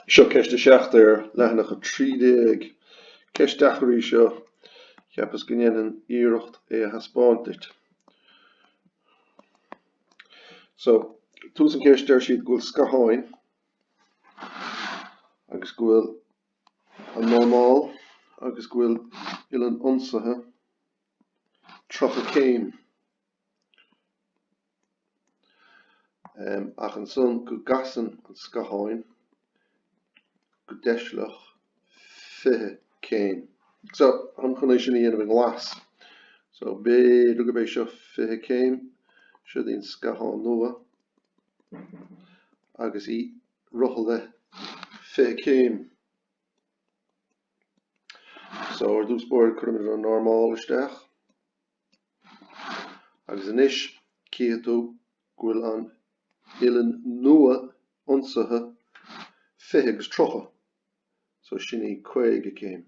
Seo ceist 7 ar leathanach 13. Ceist deacair í seo. Cheapas go ndéanfainn iarracht é a thaispeáint duit. So, tús an cheist deir siad go bhfuil scatháin agus go bhfuil an normal agus go bhfuil uillinn ionsaithe 30 céim. Ach ansan go gcasann an scatháin go deisealach 20 céim. So, táim chun é sin a dhéanamh i nglas. So, b'fhéidir gurb é seo 20 céim. Seo í an scathán nua agus í rothlaithe 20 céim. So, ar dtús báire cuirimid an normal isteach. Agus anois cífidh tú go bhfuil an uillinn nua ionsaithe 20 agus 30, so sin í 50 céim.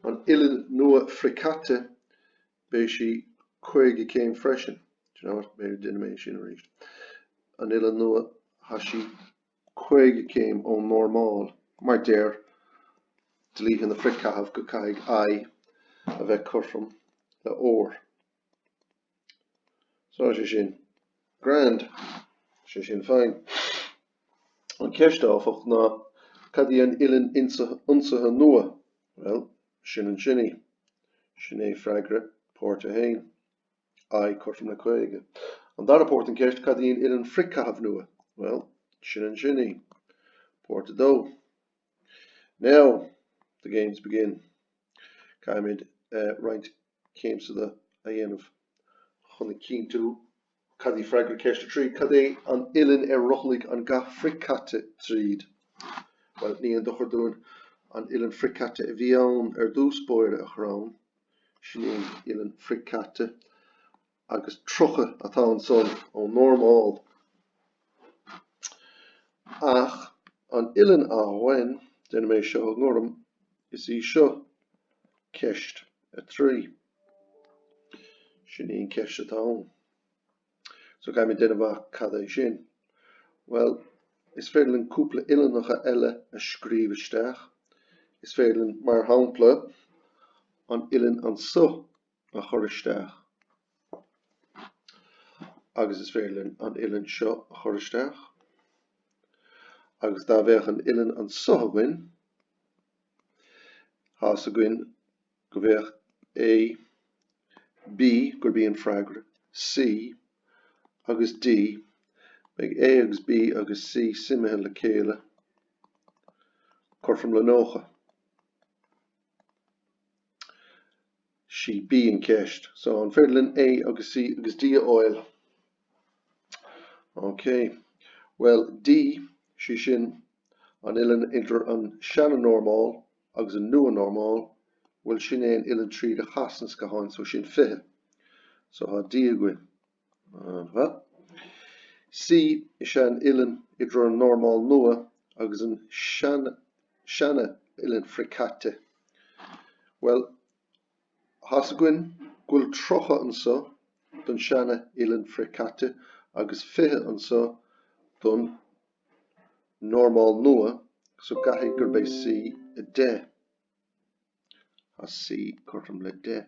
An uillinn nua frithchaite, beidh sí 50 céim freisin. Do you know what, b'fhéidir déanfaidh mé sin arís. An uillinn nua, tá sí 50 céim ón normal, mar deir dlíthe na frithchaitheamh go caithfidh I a bheith cothrom le R. So sé sin grand, sé sin fine. An ceist áfach ná cad í an uillinn ionsaithe nua? Bhuel, sin ansin í. Sin é freagra páirt a haon. I cothrom le 50. An dara páirt den cheist, cad í an uillinn frithchaithimh nua? Bhuel, sin ansin í. Páirt 2. Now, the games begin. Caithfimid roinnt céimseata a dhéanamh chun a chinntiú cad í freagra ceist 3. Cad é an uillinn ar rothlaigh an ga frithchaite tríd? Bhuel, ní aon dochar dúinn an uillinn frithchaite a bhí ann ar dtús báire a chur ann. Sin í an uillinn frithchaite agus 30 atá ansan ón normal. Ach an uillinn a bhain, déanfaidh mé seo i ngorm, is í seo ceist 3. Sin í an ceist atá ann. So caithfimid déanamh amach cad é sin. Bhuel, is féidir linn cúpla uillinneacha eile a scríobh isteach. Is féidir linn, mar shampla, an uillinn anso a chur isteach. Agus is féidir linn an uillinn seo a chur isteach. Agus dá bheadh an uillinn anso againn, tá's againn go bheadh A, B, gurb í an freagra, C agus D, beidh A agus B agus C suimithe le chéile cothrom le 90. Sí B an ceist. So an féidir linn A agus C agus D a fháil? Ok. Bhuel D, sí sin an uillinn idir an seana-normal agus an nua-normal, bhuel sin é an uillinn tríd a chas an scáthán, so sin 20. So tá D againn. An-mhaith. C is ea an uillinn idir an normal nua agus an seana-uillinn frithchaite. Bhuel, tá's againn go bhfuil 30 anso don seana-uillinn frithchaite agus 20 anso don normal nua, so caithfidh gurb é C 10. Tá C cothrom le 10.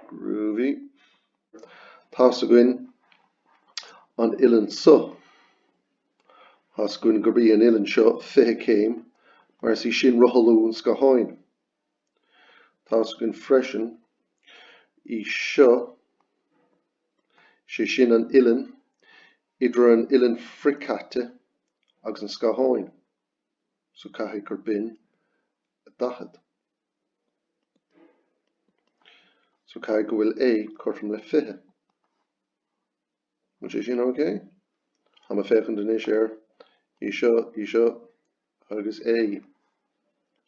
Groovy. Tá's againn an uillinn so. Tá's againn gurb í an uillinn seo 20 céim, mar is í sin rothlú an scátháin. Tá's againn freisin í seo, sé sin an uillinn idir an uillinn frithchaite agus an scátháin, so caithfidh gur b'in 40. So caithfidh go bhfuil A cothrom le 20. Bhfuil sé sin ok? Táim ag féachaint anois ar í seo, í seo agus A.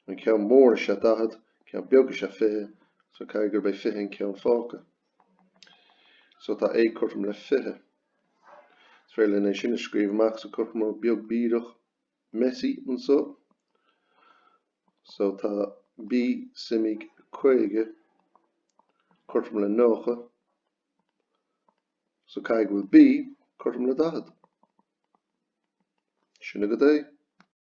An ceann mór is ea 40, ceann beag is ea 20, so caithfidh gurb é 20 an ceann fágtha. So tá A cothrom le 20. Is féidir linn é sin a scríobh amach sa cothromóid beag bídeach messy anso. So tá B suimigh 50 cothrom le 90. So caithfidh go bhfuil B cothrom le 40. Sin agat é.